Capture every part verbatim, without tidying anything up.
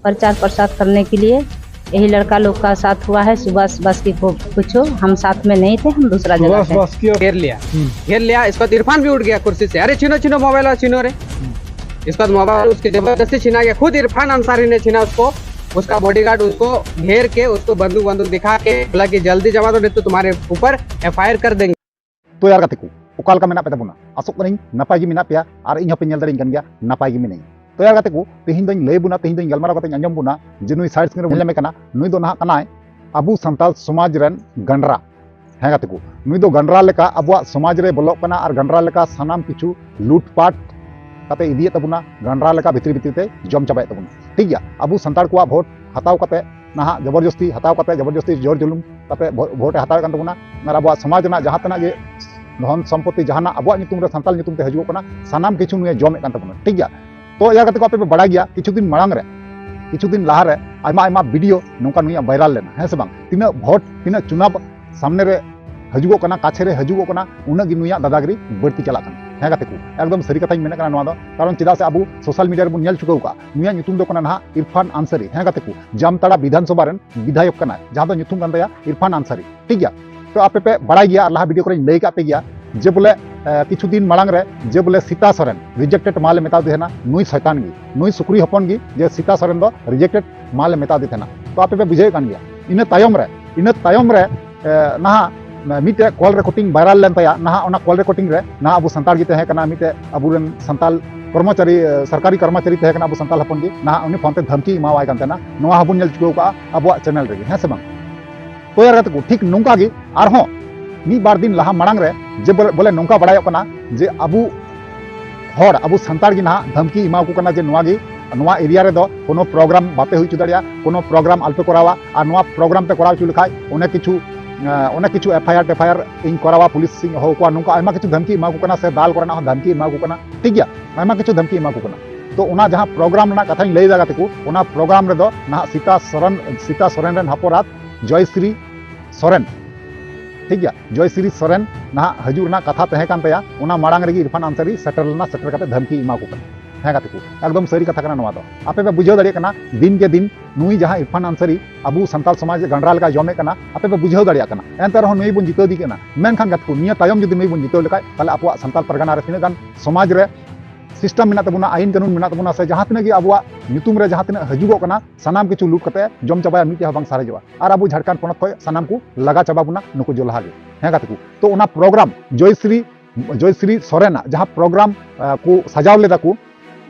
प्रचार प्रसार करने के लिए। यही लड़का लोग का साथ हुआ है, सुभाष बास्की को पूछो, हम साथ में नहीं थे, हम दूसरा जगह थे। घेर लिया। घेर लिया। इसके बाद इरफान भी उठ गया कुर्सी से, "अरे छीनो, छीनो मोबाइल, और छीनो रे।" इसके बाद मोबाइल उसके जबरदस्ती छीना गया, खुद इरफान अंसारी ने छीना उसको। उसका बॉडीगार्ड उसको घेर के, उसको बंदूक बंदूक दिखा के बोला कि जल्दी जमा दो, नहीं तो तुम्हारे ऊपर एफआईआर कर देंगे। ᱛᱚ ᱭᱟᱨ ᱜᱟᱛᱮ ᱠᱚ, ᱚᱠᱟ ᱞᱮᱠᱟ ᱢᱮᱱᱟᱜ ᱯᱮ ᱛᱟᱵᱚᱱᱟ? ᱟᱥᱚᱜ ᱠᱟᱹᱱᱟᱹᱧ ᱱᱟᱯᱟᱭ ᱜᱮ ᱢᱮᱱᱟᱜ ᱯᱮᱭᱟ ᱟᱨ ᱤᱧ ᱦᱚᱸᱯᱮ ᱧᱮᱞ ᱫᱟᱲᱮᱭᱟᱹᱧ ᱠᱟᱱ ᱜᱮᱭᱟ, ᱱᱟᱯᱟᱭ ᱜᱮ ᱢᱮᱱᱟᱹᱧᱟ᱾ ᱛᱚ ᱭᱟᱨ ᱜᱟᱛᱮ ᱠᱚ, ᱛᱮᱦᱮᱧ ᱫᱚᱧ ᱞᱟᱹᱭ ᱵᱚᱱᱟ, ᱛᱮᱦᱮᱧ ᱫᱚᱧ ᱜᱟᱞᱢᱟᱨᱟᱣ ᱠᱟᱛᱮᱧ ᱟᱸᱡᱚᱢ ᱵᱚᱱᱟ ᱡᱮ ᱱᱩᱭ ᱥᱟᱭᱤᱰ ᱥᱠᱨᱤᱱ ᱨᱮ ᱧᱮᱞ ᱧᱟᱢᱮ ᱠᱟᱱᱟ, ᱱᱩᱭ ᱫᱚ ᱱᱟᱦᱟᱜ ᱠᱟᱱᱟᱭ ᱟᱵᱚ ᱥᱟᱱᱛᱟᱲ ᱥᱚᱢᱟᱡᱽ ᱨᱮᱱ ᱜᱟᱸᱰᱨᱟ᱾ ᱦᱮᱸ ᱜᱟᱛᱮ ᱠᱚ, ᱱᱩᱭ ᱫᱚ ᱜᱟᱸᱰᱨᱟ ᱞᱮᱠᱟ ᱟᱵᱚᱣᱟᱜ ᱥᱚᱢᱟᱡᱽ ᱨᱮ ᱵᱚᱞᱚᱜ ᱠᱟᱱᱟ ᱟᱨ ᱜᱟᱸᱰᱨᱟ ᱞᱮᱠᱟ ᱥᱟᱱᱟᱢ ᱠᱤᱪᱷᱩ ᱞᱩᱴᱯᱟᱴ ᱠᱟᱛᱮ ᱤᱫᱤᱭᱮᱫ ᱛᱟᱵᱚᱱᱟ, ᱜᱟᱸᱰᱨᱟ ᱞᱮᱠᱟ ᱵᱷᱤᱛᱨᱤ ᱵᱷᱤᱛᱨᱤ ᱛᱮ ᱡᱚᱢ ᱪᱟᱵᱟᱭᱮᱫ ᱛᱟᱵᱚᱱᱟ᱾ ᱴᱷᱤᱠ ᱜᱮᱭᱟ, ᱟᱵᱚ ᱥᱟᱱᱛᱟᱲ ᱠᱚᱣᱟᱜ ᱵᱷᱳᱴ ᱦᱟᱛᱟᱣ ᱠᱟᱛᱮ, ᱱᱟᱦᱟᱜ ᱡᱚᱵᱚᱨᱡᱚᱥᱛᱤ ᱦᱟᱛᱟᱣ ᱠᱟᱛᱮ, ᱡᱚᱵᱚᱨᱡᱚᱥᱛᱤ ᱡᱳᱨ ᱡᱩᱞᱩᱢ ᱠᱟᱛᱮ ᱵᱷᱳ- ᱵᱷᱳᱴ ᱮ ᱦᱟᱛᱟᱣᱮᱫ ᱠᱟᱱ ᱛᱟᱵᱚᱱᱟ᱾ ᱟᱨ ᱟᱵᱚᱣᱟᱜ ᱥᱚᱢᱟᱡᱽ ᱨᱮᱱᱟᱜ ᱡᱟᱦᱟᱸ ᱛᱤᱱᱟᱹᱜ ᱜᱮ ᱫᱷᱚᱱ ᱥᱚᱢᱯᱚᱛᱤ ᱡᱟᱦᱟᱱᱟᱜ ᱟᱵᱚᱣᱟᱜ ᱧᱩᱛᱩᱢ ᱨᱮ, ᱥᱟᱱᱛᱟᱲ ᱧᱩᱛᱩᱢ ᱛᱮ ᱦᱤᱡᱩᱜᱚᱜ ᱠᱟᱱᱟ, ᱥᱟᱱᱟᱢ ᱠᱤᱪᱷᱩ ᱱᱩᱭᱮ ᱡᱚᱢᱮᱫ ᱠᱟᱱ ᱛᱟᱵᱚᱱᱟ᱾ ᱴᱷᱤᱠ ᱜᱮᱭᱟ, ᱛᱚ ᱭᱟᱨ ᱜᱟᱛᱮ ᱠᱚ, ᱟᱯᱮ ᱯᱮ ᱵᱟᱲᱟᱭ ᱜᱮᱭᱟ, ᱠᱤᱪᱷᱩ ᱫᱤᱱ ᱢᱟᱲᱟᱝ ᱨᱮ, ᱠᱤᱪᱷᱩ ᱫᱤᱱ ᱞᱟᱦᱟ ᱨᱮ ᱟᱭᱢᱟ ᱟᱭᱢᱟ ᱵᱷᱤᱰᱤᱭᱳ ᱱᱚᱝᱠᱟ ᱱᱩᱭᱟᱜ ᱵᱷᱟᱭᱨᱟᱞ ᱞᱮᱱᱟ, ᱦᱮᱸ ᱥᱮ ᱵᱟᱝ? ᱛᱤᱱᱟᱹᱜ ᱵᱷᱳᱴ, ᱛᱤᱱᱟᱹᱜ ᱪᱩᱱᱟᱵ ᱥᱟᱢᱱᱮ ᱨᱮ ᱦᱤᱡᱩᱜᱚᱜ ᱠᱟᱱᱟ, ᱠᱟᱪᱷᱮ ᱨᱮ ᱦᱤᱡᱩᱜᱚᱜ ᱠᱟᱱᱟ, ᱩᱱᱟᱹᱜ ᱜᱮ ᱱᱩᱭᱟᱜ ᱫᱟᱫᱟᱜᱤᱨᱤ ᱵᱟᱹᱲᱛᱤ ᱪᱟᱞᱟᱜ ᱠᱟᱱᱟ᱾ ᱦᱮᱸ ᱜᱟᱛᱮ ᱠᱚ, ᱮᱠᱫᱚᱢ ᱥᱟᱹᱨᱤ ᱠᱟᱛᱷᱟᱧ ᱢᱮᱱᱮᱫ ᱠᱟᱱᱟ ᱱᱚᱣᱟ ᱫᱚ, ᱠᱟᱨᱚᱱ ᱪᱮᱫᱟᱜ ᱥᱮ ᱟᱵᱚ ᱥᱳᱥᱟᱞ ᱢᱤᱰᱤᱭᱟ ᱨᱮᱵᱚᱱ ᱧᱮᱞ ᱪᱩᱠᱟᱹᱣ ᱠᱟᱜᱼᱟ, ᱱᱩᱭᱟᱜ ᱧᱩᱛᱩᱢ ᱫᱚ ᱠᱟᱱᱟ ᱱᱟᱦᱟᱜ ᱤᱨᱯᱷᱟᱱ ᱟᱱᱥᱟᱨᱤ᱾ ᱦᱮᱸ ᱜᱟᱛᱮ ᱠᱚ, ᱡᱟᱢᱛᱟᱲᱟ ᱵᱤᱫᱷᱟᱱ ᱥᱚᱵᱷᱟ ᱨᱮᱱ ᱵᱤᱫᱷᱟᱭᱚᱠ ᱠᱟᱱᱟᱭ, ᱡᱟᱦᱟᱸ ᱫᱚ ᱧᱩᱛᱩᱢ ᱠᱟᱱ ᱛᱟᱭᱟ ᱤᱨᱯᱷᱟᱱ ᱟᱱᱥᱟᱨᱤ᱾ ᱴᱷᱤᱠ ᱜᱮᱭᱟ, ᱛᱚ ᱟᱯᱮ ᱯᱮ ᱵᱟᱲᱟᱭ ᱜᱮᱭᱟ ᱟᱨ ᱞᱟᱦᱟ ᱵᱷᱤᱰᱤᱭᱳ ᱠᱚᱨᱮᱧ ᱞᱟᱹᱭ ᱠᱟᱜ ᱯᱮ ᱜᱮᱭᱟ ᱡᱮ ᱵᱚᱞᱮ, ᱮ, ᱠᱤᱪᱷᱩ ᱫᱤᱱ ᱢᱟᱲᱟᱝ ᱨᱮ ᱡᱮ ᱵᱚᱞᱮ ᱥᱤᱛᱟ ᱥᱚᱨᱮᱱ ᱨᱤᱡᱮᱠᱴᱮᱰ ᱢᱟᱞ ᱮ ᱢᱮᱛᱟᱣ ᱫᱮ ᱛᱟᱦᱮᱱᱟ, ᱱᱩᱭ ᱥᱚᱭᱛᱟᱱ ᱜᱮ, ᱱᱩᱭ ᱥᱩᱠᱨᱤ ᱦᱚᱯᱚᱱ ᱜᱮ, ᱡᱮ ᱥᱤᱛᱟ ᱥᱚᱨᱮᱱ ᱫᱚ ᱨᱤᱡᱮᱠᱴᱮᱰ ᱢᱟᱞ ᱮ ᱢᱮᱛᱟᱣ ᱫᱮ ᱛᱟᱦᱮᱱᱟ᱾ ᱛᱚ ᱟᱯᱮ ᱯᱮ ᱵᱩᱡᱷᱟᱹᱣᱮᱫ ᱠᱟᱱ ᱜᱮᱭᱟ, ᱤᱱᱟᱹ ᱛᱟᱭᱚᱢ ᱨᱮ, ᱤᱱᱟᱹ ᱛᱟᱭᱚᱢ ᱨᱮ, ᱮ, ᱱᱟᱦᱟᱜ ᱢᱤᱫᱴᱮᱡ ᱠᱚᱞ ᱨᱮᱠᱚᱨᱰᱤᱝ ᱵᱷᱟᱭᱨᱟᱞ ᱞᱮᱱ ᱛᱟᱭᱟ᱾ ᱱᱟᱦᱟᱜ ᱚᱱᱟ ᱠᱚᱞ ᱨᱮᱠᱚᱨᱰᱤᱝ ᱨᱮ ᱱᱟᱦᱟᱜ ᱟᱵᱚ ᱥᱟᱱᱛᱟᱲ ᱜᱮ ᱛᱟᱦᱮᱸ ᱠᱟᱱᱟ, ᱢᱤᱫᱴᱮᱡ ᱟᱵᱚᱨᱮᱱ ᱥᱟᱱᱛᱟᱲ ᱠᱚᱨᱢᱚᱪᱟᱨᱤ, ᱮ, ᱥᱚᱨᱠᱟᱨᱤ ᱠᱚᱨᱢᱚᱪᱟᱨᱤ ᱛᱟᱦᱮᱸ ᱠᱟᱱᱟ ᱟᱵᱚ ᱥᱟᱱᱛᱟᱲ ᱦᱚᱯᱚᱱ ᱜᱮ᱾ ᱱᱟᱦᱟᱜ ᱩᱱᱤ ᱯᱷᱳᱱ ᱛᱮ ᱫᱷᱟᱢᱠᱤ ᱮᱢᱟᱣᱟᱭ ᱠᱟᱱ ᱛᱟᱦᱮᱱᱟ, ᱱᱚᱣᱟ ᱦᱚᱸᱵᱚᱱ ᱧᱮᱞ ᱪᱩᱠᱟᱹᱣ ᱠᱟᱜᱼᱟ ᱟᱵᱚᱣᱟᱜ ᱪᱮᱱᱮᱞ ᱨᱮᱜᱮ, ᱦᱮᱸ ᱥᱮ ᱵᱟᱝ? ᱛᱚ ᱭᱟᱨ ᱜᱟᱛᱮ ᱠᱚ, ᱴᱷᱤᱠ ᱱᱚᱝᱠᱟ ᱜᱮ ᱟᱨᱦᱚᱸ ᱢᱤᱫ ᱵᱟᱨ ᱫᱤᱱ ᱞᱟᱦᱟ ᱢᱟᱲᱟᱝ ᱨᱮ ᱡᱮ ᱵᱚᱞᱮ, ᱵᱚᱞᱮ ᱱᱚᱝᱠᱟ ᱵᱟᱲᱟᱭᱚᱜ ᱠᱟᱱᱟ ᱡᱮ ᱟᱵᱚ ᱦᱚᱲ, ᱟᱵᱚ ᱥᱟᱱᱛᱟᱲ ᱜᱮ ᱱᱟᱦᱟᱜ ᱫᱷᱟᱢᱠᱤ ᱮᱢᱟ ᱠᱚ ᱠᱟᱱᱟ ᱡᱮ ᱱᱚᱣᱟ ᱜᱮ, ᱱᱚᱣᱟ ᱮᱨᱤᱭᱟ ᱨᱮᱫᱚ ᱠᱳᱱᱳ ᱯᱨᱳᱜᱨᱟᱢ ᱵᱟᱯᱮ ᱦᱩᱭ ᱦᱚᱪᱚ ᱫᱟᱲᱮᱭᱟᱜᱼᱟ, ᱠᱳᱱᱳ ᱯᱨᱳᱜᱨᱟᱢ ᱟᱞᱯᱮ ᱠᱚᱨᱟᱣᱟ, ᱟᱨ ᱱᱚᱣᱟ ᱯᱨᱳᱜᱨᱟᱢ ᱯᱮ ᱠᱚᱨᱟᱣ ᱦᱚᱪᱚ ᱞᱮᱠᱷᱟᱡ ᱚᱱᱮᱠ ᱠᱤᱪᱷᱩ, ᱮᱸ, ᱚᱱᱮᱠ ᱠᱤᱪᱷᱩ ᱮᱯᱷ ᱟᱭ ᱟᱨ ᱴᱮᱯᱷ ᱟᱭ ᱟᱨ ᱤᱧ ᱠᱚᱨᱟᱣᱟ, ᱯᱩᱞᱤᱥ ᱤᱧ ᱦᱚᱦᱚ ᱠᱚᱣᱟ, ᱱᱚᱝᱠᱟ ᱟᱭᱢᱟ ᱠᱤᱪᱷᱩ ᱫᱷᱟᱢᱠᱤ ᱮᱢᱟ ᱠᱚ ᱠᱟᱱᱟ, ᱥᱮ ᱫᱟᱞ ᱠᱚᱨᱮᱱᱟᱜ ᱦᱚᱸ ᱫᱷᱟᱢᱠᱤ ᱮᱢᱟ ᱠᱚ ᱠᱟᱱᱟ᱾ ᱴᱷᱤᱠ ᱜᱮᱭᱟ, ᱟᱭᱢᱟ ᱠᱤᱪᱷᱩ ᱫᱷᱟᱢᱠᱤ ᱮᱢᱟ ᱠᱚ ᱠᱟᱱᱟ᱾ ᱛᱚ ᱚᱱᱟ ᱡᱟᱦᱟᱸ ᱯᱨᱳᱜᱨᱟᱢ ᱨᱮᱱᱟᱜ ᱠᱟᱛᱷᱟᱧ ᱞᱟᱹᱭ ᱮᱫᱟ ᱜᱟᱛᱮ ᱠᱚ, ᱚᱱᱟ ᱯᱨᱳᱜᱨᱟᱢ ᱨᱮᱫᱚ ᱱᱟᱦᱟᱜ ᱥᱤᱛᱟ ᱥᱚᱨᱮᱱ, ᱥᱤᱛᱟ ᱥᱚᱨᱮᱱ ᱨᱮᱱ ᱦᱚᱯᱚᱱ ᱮᱨᱟ ᱡᱚᱭᱥᱨᱤ ᱥᱚᱨᱮᱱ, ᱴᱷᱤᱠ ᱜᱮᱭᱟ, ᱡᱚᱭᱥᱨᱤ ᱥᱚᱨᱮᱱ ᱱᱟᱦᱟᱜ ᱦᱤᱡᱩᱜ ᱨᱮᱱᱟᱜ ᱠᱟᱛᱷᱟ ᱛᱟᱦᱮᱸ ᱠᱟᱱ ᱛᱟᱭᱟ᱾ ᱚᱱᱟ ᱢᱟᱲᱟᱝ ᱨᱮᱜᱮ ᱤᱨᱯᱷᱟᱱ ᱟᱱᱥᱟᱨᱤ ᱥᱮᱴᱮᱨ ᱞᱮᱱᱟ, ᱥᱮᱴᱮᱨ ᱠᱟᱛᱮ ᱫᱷᱟᱢᱠᱤ ᱮᱢᱟ ᱠᱚ ᱠᱟᱱᱟ᱾ ᱦᱮᱸ ᱜᱟᱛᱮ ᱠᱚ, ᱮᱠᱫᱚᱢ ᱥᱟᱹᱨᱤ ᱠᱟᱛᱷᱟ ᱠᱟᱱᱟ ᱱᱚᱣᱟ ᱫᱚ᱾ ᱟᱯᱮ ᱯᱮ ᱵᱩᱡᱷᱟᱹᱣ ᱫᱟᱲᱮᱭᱟᱜ ᱠᱟᱱᱟ, ᱫᱤᱱ ᱠᱮ ᱫᱤᱱ ᱱᱩᱭ ᱡᱟᱦᱟᱸ ᱤᱨᱯᱷᱟᱱ ᱟᱱᱥᱟᱨᱤ ᱟᱵᱚ ᱥᱟᱱᱛᱟᱲ ᱥᱚᱢᱟᱡᱽ ᱜᱟᱸᱰᱨᱟ ᱞᱮᱠᱟ ᱡᱚᱢᱮᱫ ᱠᱟᱱᱟ, ᱟᱯᱮ ᱯᱮ ᱵᱩᱡᱷᱟᱹᱣ ᱫᱟᱲᱮᱭᱟᱜ ᱠᱟᱱᱟ᱾ ᱮᱱᱛᱮ ᱨᱮᱦᱚᱸ ᱱᱩᱭ ᱵᱚᱱ ᱡᱤᱛᱟᱹᱣ ᱫᱮ ᱠᱟᱱᱟ᱾ ᱢᱮᱱᱠᱷᱟᱱ ᱜᱟᱛᱮ ᱠᱚ, ᱱᱤᱭᱟᱹ ᱛᱟᱭᱚᱢ ᱡᱩᱫᱤ ᱱᱩᱭ ᱵᱚᱱ ᱡᱤᱛᱟᱹᱣ ᱞᱮᱠᱷᱟᱡ, ᱛᱟᱦᱞᱮ ᱟᱵᱚᱣᱟᱜ ᱥᱟᱱᱛᱟᱲ ᱯᱟᱨᱜᱟᱱᱟ ᱨᱮ ᱛᱤᱱᱟᱹᱜ ᱜᱟᱱ ᱥᱚᱢᱟᱡᱽ ᱨᱮ ᱥᱤᱥᱴᱮᱢ ᱢᱮᱱᱟᱜ ᱛᱟᱵᱚᱱᱟ, ᱟᱹᱭᱤᱱ ᱠᱟᱹᱱᱩᱱ ᱢᱮᱱᱟᱜ ᱛᱟᱵᱚᱱᱟ, ᱥᱮ ᱡᱟᱦᱟᱸ ᱛᱤᱱᱟᱹᱜ ᱜᱮ ᱟᱵᱚᱣᱟᱜ ᱧᱩᱛᱩᱢ ᱨᱮ ᱡᱟᱦᱟᱸ ᱛᱤᱱᱟᱹᱜ ᱦᱤᱡᱩᱜᱚᱜ ᱠᱟᱱᱟ, ᱥᱟᱱᱟᱢ ᱠᱤᱪᱷᱩ ᱞᱩᱴ ᱠᱟᱛᱮ ᱡᱚᱢ ᱪᱟᱵᱟᱭᱟ, ᱢᱤᱫᱴᱮᱡ ᱦᱚᱸ ᱵᱟᱝ ᱥᱟᱨᱮᱡᱚᱜᱼᱟ᱾ ᱟᱨ ᱟᱵᱚ ᱡᱷᱟᱲᱠᱷᱚᱸᱰ ᱯᱚᱱᱚᱛ ᱠᱷᱚᱱ ᱥᱟᱱᱟᱢ ᱠᱚ ᱞᱟᱜᱟ ᱪᱟᱵᱟ ᱵᱚᱱᱟ ᱱᱩᱠᱩ ᱡᱚᱞᱦᱟ ᱜᱮ᱾ ᱦᱮᱸ ᱜᱟᱛᱮ ᱠᱚ, ᱛᱚ ᱚᱱᱟ ᱯᱨᱳᱜᱨᱟᱢ ᱡᱚᱭᱥᱨᱤ, ᱡᱚᱭᱥᱨᱤ ᱥᱚᱨᱮᱱᱟᱜ ᱡᱟᱦᱟᱸ ᱯᱨᱳᱜᱨᱟᱢ, ᱟᱸ, ᱠᱚ ᱥᱟᱡᱟᱣ ᱞᱮᱫᱟ ᱠᱚ,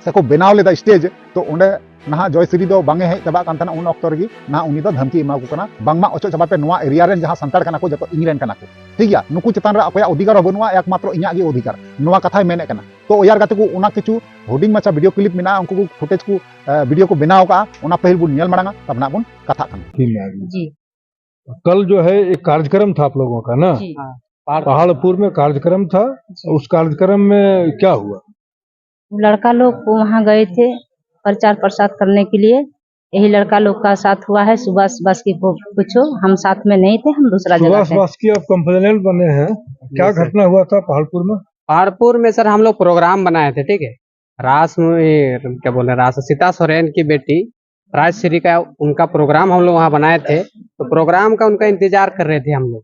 ᱥᱮᱠᱚ ᱵᱮᱱᱟᱣ ᱞᱮᱫᱟ ᱥᱴᱮᱡᱽ, ᱛᱚ ᱚᱸᱰᱮ ᱱᱟᱦᱟᱜ ᱡᱚᱭᱥᱨᱤ ᱫᱚ ᱵᱟᱝ ᱮ ᱦᱮᱡ ᱪᱟᱵᱟᱜ ᱠᱟᱱ ᱛᱟᱦᱮᱱᱟ᱾ ᱩᱱ ᱚᱠᱛᱚ ᱨᱮᱜᱮ ᱱᱟᱦᱟᱜ ᱩᱱᱤ ᱫᱚ ᱫᱷᱟᱢᱠᱤ ᱮᱢᱟ ᱠᱚ ᱠᱟᱱᱟ, ᱵᱟᱝᱢᱟ ᱚᱪᱚᱜ ᱪᱟᱵᱟᱭ ᱯᱮ, ᱱᱚᱣᱟ ᱮᱨᱤᱭᱟ ᱨᱮᱱ ᱡᱟᱦᱟᱸ ᱥᱟᱱᱛᱟᱲ ᱠᱟᱱᱟ ᱠᱚ, ᱡᱚᱛᱚ ᱤᱧ ᱨᱮᱱ ᱠᱟᱱᱟ ᱠᱚ, ᱴᱷᱤᱠ ᱜᱮᱭᱟ, ᱱᱩᱠᱩ ᱪᱮᱛᱟᱱ ᱨᱮ ᱚᱠᱚᱭᱟᱜ ᱚᱫᱷᱤᱠᱟᱨ ᱦᱚᱸ ᱵᱟᱹᱱᱩᱜᱼᱟ, ᱮᱠᱢᱟᱛᱨᱚ ᱤᱧᱟᱹᱜ ᱜᱮ ᱚᱫᱷᱤᱠᱟᱨ, ᱱᱚᱣᱟ ᱠᱟᱛᱷᱟᱭ ᱢᱮᱱᱮᱫ ᱠᱟᱱᱟ᱾ ᱛᱚ ᱭᱟᱨ ᱜᱟᱛᱮ ᱠᱚ, ᱚᱱᱟ ᱠᱤᱪᱷᱩ ᱦᱩᱰᱤᱧ ᱢᱟᱪᱷᱟ ᱵᱷᱤᱰᱤᱭᱳ ᱠᱞᱤᱯ ᱢᱮᱱᱟᱜᱼᱟ, ᱩᱱᱠᱩ ᱠᱚ ᱯᱷᱩᱴᱮᱡᱽ ᱠᱚ, ᱟᱸ, ᱵᱷᱤᱰᱤᱭᱳ ᱠᱚ ᱵᱮᱱᱟᱣ ᱠᱟᱜᱼᱟ, ᱚᱱᱟ ᱯᱟᱹᱦᱤᱞ ᱵᱚᱱ ᱧᱮᱞ ᱢᱟᱲᱟᱝᱟ, ᱛᱟᱨᱯᱚᱨ ᱱᱟᱦᱟᱜ ᱵᱚᱱ ᱠᱟᱛᱷᱟᱜ ᱠᱟᱱᱟ᱾ जी। कल जो है एक कार्यक्रम था आप लोगों का ना, जी। पहाड़पुर में कार्यक्रम था। जी। उस कार्यक्रम में क्या हुआ? लड़का लोग को वहाँ गए थे प्रचार प्रसार करने के लिए। यही लड़का लोग का साथ हुआ है। सुभाष बास्की को पूछो, हम साथ में नहीं थे, हम दूसरा जगह सुभाष थे। बास्की अब कंप्लेनेंट बने हैं, क्या जी सर। घटना हुआ था पहाड़पुर में? पहाड़पुर में सर हम लोग प्रोग्राम बनाए थे, ठीक है, रास में, ये क्या बोल रहे हैं, रास, सीता सोरेन की बेटी राजश्री का, उनका प्रोग्राम हम लोग वहाँ बनाए थे। तो प्रोग्राम का उनका इंतजार कर रहे थे हम लोग,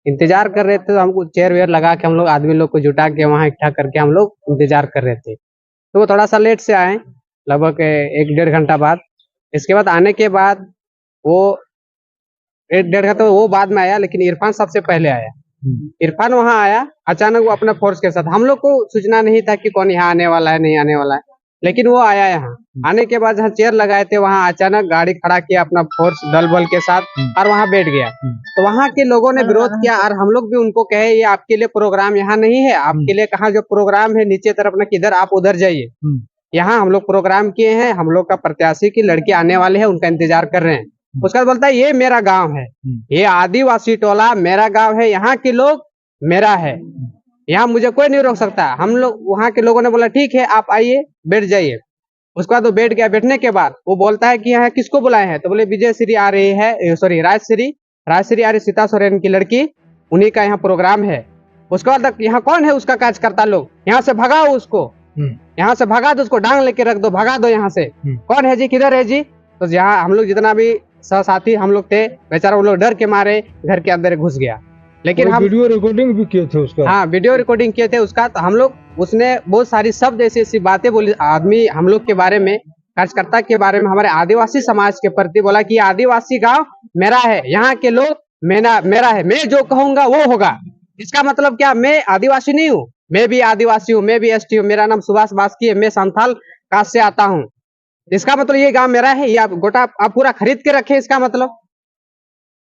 इंतजार कर रहे थे। तो हमको चेयर वेयर लगा के, हम लोग आदमी लोग को जुटा के वहाँ इकट्ठा करके हम लोग इंतजार कर रहे थे। तो वो थोड़ा सा लेट से आए, लगभग एक डेढ़ घंटा बाद। इसके बाद आने के बाद वो एक डेढ़ घंटा, वो बाद में आया, लेकिन इरफान सबसे पहले आया। इरफान वहाँ आया अचानक, वो अपना फोर्स के साथ। हम लोग को सूचना नहीं था कि कौन यहाँ आने वाला है, नहीं आने वाला है, लेकिन वो आया यहाँ। आने के बाद जहाँ चेयर लगाए थे, वहाँ अचानक गाड़ी खड़ा किया, अपना फोर्स दल बल के साथ, हम्म। और वहाँ बैठ गया। हम्म। तो वहाँ के लोगों ने विरोध किया और हम लोग भी उनको कहे, ये आपके लिए प्रोग्राम यहाँ नहीं है, आपके लिए कहाँ जो प्रोग्राम है नीचे तरफ ना, किधर, आप उधर जाइए। हम्म। यहाँ हम लोग प्रोग्राम किए हैं, हम लोग का प्रत्याशी की लड़की आने वाली है, उनका इंतजार कर रहे हैं। उसके बाद बोलता है, ये मेरा गांव है, हम्म। ये आदिवासी टोला मेरा गांव है, यहाँ के लोग मेरा है, यहाँ मुझे कोई नहीं रोक सकता। हम लोग, वहाँ के लोगों ने बोला, ठीक है, आप आइए, बैठ जाइए। उसके बाद वो बैठ गया। बैठने के बाद वो बोलता है कि यहाँ किसको बुलाए हैं, तो बोले, विजय श्री आ रही है, सॉरी, राजश्री, राजश्री आ रही, सीता सोरेन की लड़की, उन्हीं का यहाँ प्रोग्राम है। उसके बाद यहाँ कौन है उसका कार्यकर्ता लोग, यहाँ से भगाओ उसको। हम्म। यहाँ से भगा दो उसको, डांग लेके रख दो, भगा दो यहाँ से। हम्म। कौन है जी, किधर है जी? तो यहाँ हम लोग जितना भी सह साथी हम लोग थे, बेचारा वो लोग डर के मारे घर के अंदर घुस गया। लेकिन हम वीडियो रिकॉर्डिंग भी किए थे उसका। हाँ, वीडियो रिकॉर्डिंग किए थे उसका। तो हम लोग, उसने बहुत सारी शब्द, ऐसी ऐसी बातें बोली आदमी हम लोग के बारे में, कार्यकर्ता के बारे में, हमारे आदिवासी समाज के प्रति बोला कि आदिवासी गांव मेरा है, यहाँ के लोग मेरा मेरा है, मैं जो कहूंगा वो होगा। इसका मतलब क्या? मैं आदिवासी नहीं हूँ, मैं भी आदिवासी हूँ, मैं भी एसटी हूँ, मेरा नाम सुभाष बास्की है, मैं संथाल कास्ट से आता हूँ। इसका मतलब ये गांव मेरा है, ये आप गोटा आप पूरा खरीद के रखे, इसका मतलब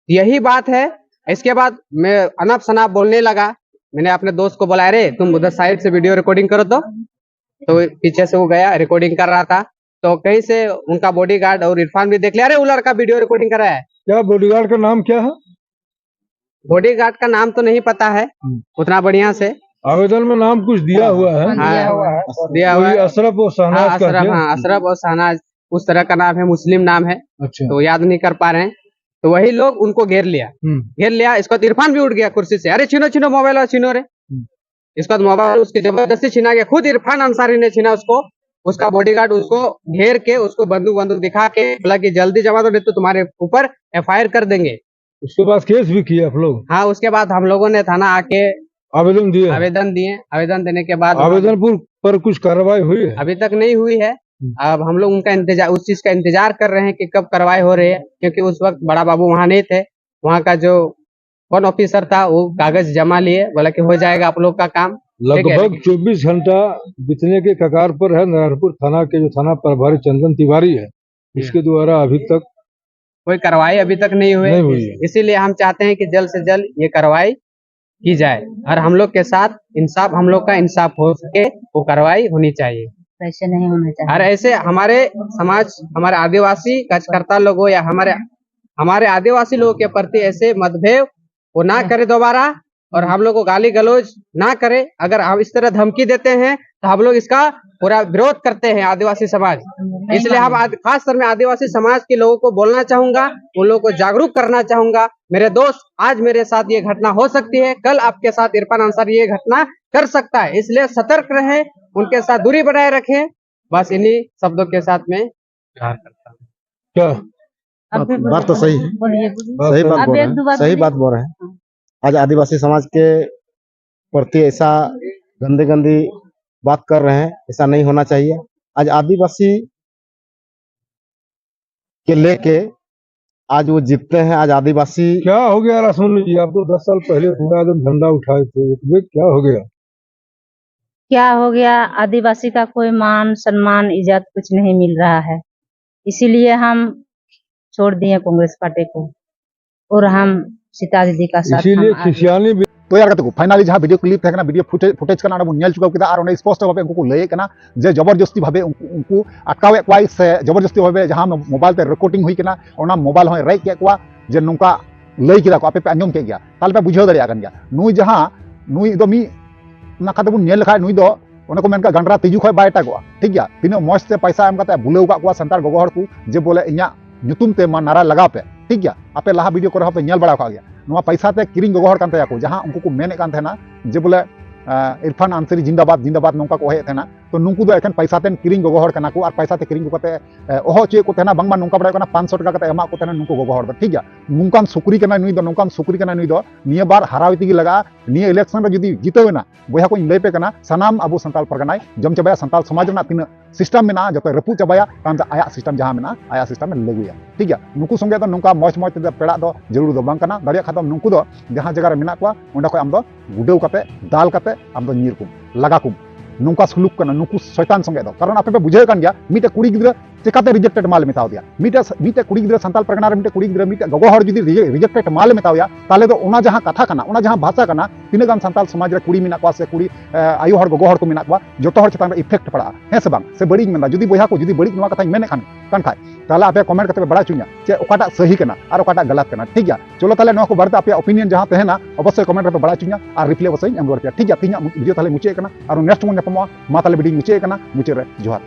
यही बात है। इसके बाद मैं अनाप शनाप बोलने लगा। मैंने अपने दोस्त को बोला, अरे तुम उधर साइड से वीडियो रिकॉर्डिंग करो तो। तो पीछे से वो गया, रिकॉर्डिंग कर रहा था। तो कहीं से उनका बॉडीगार्ड और इरफान भी देख लिया, अरे वो लड़का वीडियो रिकॉर्डिंग कर रहा है। क्या बॉडीगार्ड का नाम क्या है? बॉडीगार्ड का नाम तो नहीं पता है हम्म। उतना बढ़िया से। आवेदन में नाम कुछ दिया हाँ। हुआ है? हाँ, दिया हाँ। हुआ है। दिया हुआ कोई है। अशरफ और शहनाज हाँ, करके? अशरफ, हाँ, अशरफ और शहनाज, उस तरह का नाम है, मुस्लिम नाम है। अच्छा। तो याद नहीं कर पा रहे हैं। तो वही लोग उनको घेर लिया। हम्म। घेर लिया, इसके बाद इरफान भी उठ गया कुर्सी से, अरे छीनो, छीनो मोबाइल, और छीनो रे। हम्म। इसके बाद मोबाइल उसके जबरदस्ती छीना गया, खुद इरफान अंसारी ने छीना उसको। उसका बॉडीगार्ड उसको घेर के, उसको बंदूक, बंदूक दिखा के बोला कि जल्दी जमा दो, नहीं तो तुम्हारे ऊपर एफआईआर कर देंगे। उसके बाद केस भी किया आप लोग? हाँ, उसके बाद हम लोगों ने थाना आके आवेदन दिए? आवेदन दिए। आवेदन देने के बाद आवेदन पर, पर कुछ कार्रवाई हुई है? अभी तक नहीं हुई है। हम्म। अब हम लोग उनका इंतजार, उस चीज का इंतजार कर रहे हैं कि कब कार्रवाई हो रही है, क्योंकि उस वक्त बड़ा बाबू वहाँ नहीं थे। वहाँ का जो कौन ऑफिसर था, वो कागज जमा लिए, बोला कि हो जाएगा आप लोग का काम। ठीक है, लगभग लेकिन चौबीस घंटा बीतने के कगार पर है। नारायणपुर थाना के जो थाना प्रभारी चंदन तिवारी है, हम्म। इसके द्वारा अभी तक कोई कार्रवाई अभी तक नहीं हुई। नहीं हुई है। इसीलिए हम चाहते हैं कि जल्द से जल्द ये कार्रवाई की जाए और हम लोग के साथ इंसाफ, हम लोग का इंसाफ हो सके, वो कार्रवाई होनी चाहिए। ऐसे नहीं होना चाहिए। और ऐसे हमारे समाज, हमारे आदिवासी कार्यकर्ता लोगों या हमारे, हमारे आदिवासी लोगों के प्रति ऐसे मतभेद वो ना करे दोबारा और हम लोग को गाली गलौज ना करे। अगर हम इस तरह धमकी देते हैं तो हम लोग इसका पूरा विरोध करते हैं आदिवासी समाज। इसलिए हम आद-, खास तौर में आदिवासी समाज के लोगों को बोलना चाहूंगा, उन लोगों को जागरूक करना चाहूंगा। मेरे दोस्त, आज मेरे साथ ये घटना हो सकती है, कल आपके साथ इरफान अंसारी ये घटना कर सकता है, इसलिए सतर्क रहें। उनके साथ दूरी बनाए रखें। बस इन्हीं शब्दों के साथ में विराम करता हूँ। क्या? बात, बात तो सही है। बोलिए। सही बात आप बोल रहे एक दो हैं, बार सही बोलिए। बात बोल रहे हैं। आज आदिवासी समाज के प्रति ऐसा गंदे गंदी बात कर रहे हैं, ऐसा नहीं होना चाहिए। आज आदिवासी के लेके आज वो जीतते हैं। आज आदिवासी क्या हो गया रासमन जी? आप तो दस साल पहले पूरा जब झंडा उठाए थे, एक मिनट, क्या हो गया? क्या हो गया? आदिवासी का कोई मान सम्मान इज्जत कुछ नहीं मिल रहा है, इसीलिए हम छोड़ दिए कांग्रेस पार्टी को और हम सीता दीदी का साथ इसीलिए हम आगे खिसियानी भी ᱛᱚ ᱭᱟᱨ ᱜᱟᱛᱮ ᱠᱚ, finally ᱡᱟᱦᱟᱸ video clip ᱛᱟᱦᱮᱸ ᱠᱟᱱᱟ, video footage ᱠᱟᱱᱟ, ᱚᱸᱰᱮ ᱵᱚᱱ ᱧᱮᱞ ᱪᱩᱠᱟᱹᱣ ᱠᱮᱫᱟ᱾ ᱟᱨ ᱚᱸᱰᱮ ᱥᱯᱚᱥᱴᱚ ᱵᱷᱟᱵᱮ ᱩᱱᱠᱩ ᱠᱚ ᱞᱟᱹᱭᱮᱫ ᱠᱟᱱᱟ ᱡᱮ ᱡᱚᱵᱚᱨᱡᱚᱥᱛᱤ ᱵᱷᱟᱵᱮ ᱩᱱᱠᱩ, ᱩᱱᱠᱩ ᱟᱴᱠᱟᱣᱮᱫ ᱠᱚᱣᱟᱭ ᱥᱮ ᱡᱚᱵᱚᱨᱡᱚᱥᱛᱤ ᱵᱷᱟᱵᱮ ᱡᱟᱦᱟᱸ mobile ᱛᱮ recording ᱦᱩᱭ ᱠᱟᱱᱟ, ᱚᱱᱟ mobile ᱦᱚᱸᱭ ᱨᱮᱡ ᱠᱮᱫ ᱠᱚᱣᱟ᱾ ᱡᱮ ᱱᱚᱝᱠᱟ ᱞᱟᱹᱭ ᱠᱮᱫᱟ ᱠᱚ, ᱟᱯᱮ ᱯᱮ ᱟᱸᱡᱚᱢ ᱠᱮᱫ ᱜᱮᱭᱟ, ᱛᱟᱦᱞᱮ ᱯᱮ ᱵᱩᱡᱷᱟᱹᱣ ᱫᱟᱲᱮᱭᱟᱜ ᱠᱟᱱ ᱜᱮᱭᱟ᱾ ᱱᱩᱭ ᱡᱟᱦᱟᱸ, ᱱᱩᱭ ᱫᱚ ᱢᱤᱫ ᱱᱟᱠᱷᱟ ᱛᱮᱵᱚᱱ ᱧᱮᱞ ᱞᱮᱠᱷᱟᱡ, ᱱᱩᱭ ᱫᱚ ᱚᱱᱮ ᱠᱚ ᱢᱮᱱ ᱠᱟᱜ, ᱜᱟᱸᱰᱨᱟ ᱛᱤᱡᱩ ᱠᱷᱚᱱ ᱵᱟᱭ ᱮᱴᱟᱜᱚᱜᱼᱟ, ᱴᱷᱤᱠ ᱜᱮᱭᱟ᱾ ᱛᱤᱱᱟᱹᱜ ᱢᱚᱸᱡᱽ ᱛᱮ ᱯᱟᱭᱥᱟ ᱮᱢ ᱠᱟᱛᱮ ᱵᱩᱞᱟᱹᱣ ᱠᱟᱜ ᱠᱚᱣᱟ ᱥᱟᱱᱛᱟᱲ ᱜᱚᱜᱚ ᱦᱚᱲ ᱠᱚ, ᱡᱮ ᱵᱚᱞᱮ ᱤᱧᱟᱜ ᱧᱩᱛᱩᱢ ᱛᱮ ᱢᱟ ᱱᱟᱨᱟ ᱞᱟᱜᱟᱣ ᱯᱮ, ᱴᱷᱤᱠ ᱜᱮᱭᱟ᱾ ᱟᱯᱮ ᱞᱟᱦᱟ video ᱠᱚᱨᱮ ᱦᱚᱸᱯᱮ ᱧᱮᱞ ᱵᱟᱲᱟ ᱟᱠᱟᱫ ᱜᱮᱭᱟ, ᱱᱚᱣᱟ ᱯᱟᱭᱥᱟ ᱛᱮ ᱠᱤᱨᱤᱧ ᱜᱚᱜᱚ ᱦᱚᱲ ᱠᱟᱱ ᱛᱟᱭᱟ ᱠᱚ, ᱡᱟᱦᱟᱸ ᱩᱱᱠᱩ ᱠᱚ ᱢᱮᱱᱮᱫ ᱠᱟᱱ ᱛᱟᱦᱮᱱᱟ ᱡᱮ ᱵᱚᱞᱮ, ᱟᱸ, ᱤᱨᱯᱷᱟᱱ ᱟᱱᱥᱟᱨᱤ ᱡᱤᱱᱫᱟᱵᱟᱫ, ᱡᱤᱱᱫᱟᱵᱟᱫ, ᱱᱚᱝᱠᱟ ᱠᱚ ᱦᱚᱦᱚᱭᱮᱫ ᱛᱟᱦᱮᱱᱟ᱾ ᱛᱚ ᱱᱩᱠᱩ ᱫᱚ ᱮᱠᱷᱮᱱ ᱯᱟᱭᱥᱟ ᱛᱮᱱ ᱠᱤᱨᱤᱧ ᱜᱚᱜᱚ ᱦᱚᱲ ᱠᱟᱱᱟ ᱠᱚ, ᱟᱨ ᱯᱟᱭᱥᱟ ᱛᱮ ᱠᱤᱨᱤᱧ ᱠᱚ ᱠᱟᱛᱮ, ᱮ, ᱦᱚᱦᱚ ᱦᱚᱪᱚᱭᱮᱫ ᱠᱚ ᱛᱟᱦᱮᱱᱟ, ᱵᱟᱝᱢᱟ ᱱᱚᱝᱠᱟ ᱵᱟᱲᱟᱭ ᱠᱟᱱᱟ, ᱯᱟᱸᱪᱥᱚ ᱴᱟᱠᱟ ᱠᱟᱛᱮ ᱮᱢᱟᱜ ᱠᱚ ᱛᱟᱦᱮᱱᱟ ᱱᱩᱠᱩ ᱜᱚᱜᱚ ᱦᱚᱲ ᱫᱚ, ᱴᱷᱤᱠ ᱜᱮᱭᱟ᱾ ᱱᱚᱝᱠᱟᱱ ᱥᱩᱠᱨᱤ ᱠᱟᱱᱟᱭ ᱱᱩᱭ ᱫᱚ, ᱱᱚᱝᱠᱟᱱ ᱥᱩᱠᱨᱤ ᱠᱟᱱᱟᱭ ᱱᱩᱭ ᱫᱚ᱾ ᱱᱤᱭᱟᱹ ᱵᱟᱨ ᱦᱟᱨᱟᱣ ᱤᱫᱤ ᱜᱮ ᱞᱟᱜᱟᱜᱼᱟ᱾ ᱱᱤᱭᱟᱹ election ᱨᱮ ᱡᱩᱫᱤ ᱡᱤᱛᱟᱹᱣ ᱮᱱᱟ, ᱵᱚᱭᱦᱟ ᱠᱚᱧ ᱞᱟᱹᱭ ᱯᱮ ᱠᱟᱱᱟ, ᱥᱟᱱᱟᱢ ᱟᱵᱚ ᱥᱟᱱᱛᱟᱲ ᱯᱟᱨᱜᱟᱱᱟᱭ ᱡᱚᱢ ᱪᱟᱵᱟᱭᱟ᱾ ᱥᱟᱱᱛᱟᱲ ᱥᱚᱢᱟᱡᱽ ᱨᱮᱱᱟᱜ ᱛᱤᱱᱟᱹᱜ system ᱢᱮᱱᱟᱜᱼᱟ, ᱡᱚᱛᱚᱭ ᱨᱟᱹᱯᱩᱫ ᱪᱟᱵᱟᱭᱟ᱾ ᱛᱟᱭᱚᱢ ᱛᱮ ᱟᱭᱟᱜ system ᱡᱟᱦᱟᱸ ᱢᱮᱱᱟᱜᱼᱟ, ᱟᱭᱟᱜ system ᱮ ᱞᱟᱹᱜᱩᱭᱟ, ᱴᱷᱤᱠ ᱜᱮᱭᱟ᱾ ᱱᱩᱠᱩ ᱥᱚᱸᱜᱮ ᱫᱚ ᱱᱚᱝᱠᱟ ᱢᱚᱡᱽ ᱢᱚᱡᱽ ᱛᱮᱫᱚ ᱯᱮᱲᱟᱜ ᱫᱚ ᱡᱟᱹᱨᱩᱲ ᱫᱚ ᱵᱟᱝ ᱠᱟᱱᱟ᱾ ᱫᱟᱲᱮᱭᱟᱜ ᱠᱷᱟᱱ ᱫᱚ ᱱᱩᱠᱩ ᱫᱚ ᱡᱟᱦᱟᱸ ᱡᱟᱭᱜᱟ ᱨᱮ ᱢᱮᱱᱟᱜ ᱠᱚᱣᱟ, ᱚᱸᱰᱮ ᱠᱷᱚᱱ ᱟᱢ ᱫᱚ ᱜᱩᱰᱟᱹᱣ ᱠᱟᱛᱮ, ᱫᱟᱞ ᱠᱟᱛᱮ ᱟᱢ ᱫᱚ ᱧᱤᱨ ᱠᱚᱢ, ᱞᱟᱜᱟ ᱠᱚᱢ᱾ ᱱᱚᱝᱠᱟ ᱥᱩᱞᱩᱠ ᱠᱟᱱᱟ ᱱᱩᱠᱩ ᱥᱚᱭᱛᱟᱱ ᱥᱚᱸᱜᱮ ᱫᱚ᱾ ᱠᱟᱨᱚᱱ ᱟᱯᱮ ᱯᱮ ᱵᱩᱡᱷᱟᱹᱣᱮᱫ ᱠᱟᱱ ᱜᱮᱭᱟ, ᱢᱤᱫᱴᱮᱡ ᱠᱩᱲᱤ ᱜᱤᱫᱽᱨᱟᱹ ᱪᱮᱠᱟᱛᱮ rejected ᱢᱟᱞᱮ ᱢᱮᱛᱟᱣ ᱫᱮᱭᱟ? ᱢᱤᱫᱴᱮᱡ, ᱢᱤᱫᱴᱮᱡ ᱠᱩᱲᱤ ᱜᱤᱫᱽᱨᱟᱹ, ᱥᱟᱱᱛᱟᱲ ᱯᱟᱨᱜᱟᱱᱟ ᱨᱮ ᱢᱤᱫᱴᱮᱡ ᱠᱩᱲᱤ ᱜᱤᱫᱽᱨᱟᱹ, ᱢᱤᱫᱴᱮᱡ ᱜᱚᱜᱚ ᱦᱚᱲ ᱡᱩᱫᱤ rejected ᱢᱟᱞᱮ ᱢᱮᱛᱟᱣ ᱭᱟ, ᱛᱟᱦᱞᱮ ᱫᱚ ᱚᱱᱟ ᱡᱟᱦᱟᱸ ᱠᱟᱛᱷᱟ ᱠᱟᱱᱟ, ᱚᱱᱟ ᱡᱟᱦᱟᱸ ᱵᱷᱟᱥᱟ ᱠᱟᱱᱟ, ᱛᱤᱱᱟᱹᱜ ᱜᱟᱱ ᱥᱟᱱᱛᱟᱲ ᱥᱚᱢᱟᱡᱽ ᱨᱮ ᱠᱩᱲᱤ ᱢᱮᱱᱟᱜ ᱠᱚᱣᱟ ᱥᱮ ᱠᱩᱲᱤ, ᱮ, ᱟᱭᱳ ᱦᱚᱲ, ᱜᱚᱜᱚ ᱦᱚᱲ ᱠᱚ ᱢᱮᱱᱟᱜ ᱠᱚᱣᱟ, ᱡᱚᱛᱚ ᱦᱚᱲ ᱪᱮᱛᱟᱱ ᱨᱮ effect ᱯᱟᱲᱟᱜᱼᱟ, ᱦᱮᱸ ᱥᱮ ᱵᱟᱝ? ᱥᱮ ᱵᱟᱹᱲᱤᱡ ᱤᱧ ᱢᱮᱱᱫᱟ? ᱡᱩᱫᱤ ᱵᱚᱭᱦᱟ ᱠᱚ, ᱡᱩᱫᱤ ᱵᱟᱹᱲᱤᱡ ᱱᱚᱣᱟ ᱠᱟᱛᱷᱟᱧ ᱢᱮᱱᱮᱫ ᱠᱷᱟᱱ, ᱠᱟᱱ ᱠᱷᱟᱡ, ᱛᱟᱦᱞᱮ ᱟᱯᱮ comment ᱠᱟᱛᱮ ᱯᱮ ᱵᱟᱲᱟᱭ ᱦᱚᱪᱚᱧᱟ ᱡᱮ ᱚᱠᱟᱴᱟᱜ ᱥᱟᱹᱦᱤ ᱠᱟᱱᱟ ᱟᱨ ᱚᱠᱟᱴᱟᱜ ᱜᱟᱞᱟᱛ ᱠᱟᱱᱟ, ᱴᱷᱤᱠ ᱜᱮᱭᱟ? ᱪᱚᱞᱚ ᱛᱟᱦᱞᱮ ᱱᱚᱣᱟ ᱠᱚ ᱵᱟᱨᱮᱛᱮ ᱟᱯᱮᱭᱟᱜ opinion ᱡᱟᱦᱟᱸ ᱛᱟᱦᱮᱱᱟ, ᱚᱵᱚᱥᱥᱳᱭ comment ᱨᱮᱯᱮ ᱵᱟᱲᱟᱭ ᱦᱚᱪᱚᱧᱟ ᱟᱨ reply ᱚᱵᱚᱥᱥᱳᱭ ᱤᱧ ᱮᱢ ᱨᱩᱣᱟᱹᱲ ᱯᱮᱭᱟ, ᱴᱷᱤᱠ ᱜᱮᱭᱟ? ᱛᱮᱦᱮᱧᱟᱜ video ᱛᱟᱦᱞᱮ ᱢᱩᱪᱟᱹᱫ ᱠᱟᱱᱟ, ᱟᱨ next ᱵᱚᱱ ᱧᱟᱯᱟᱢᱚᱜᱼᱟ᱾ ᱢᱟ ᱛᱟᱦᱞᱮ video ᱢᱩᱪᱟᱹᱫ ᱠᱟᱱᱟ, ᱢᱩᱪᱟᱹᱫ ᱨᱮ ᱡᱚᱦᱟᱨ᱾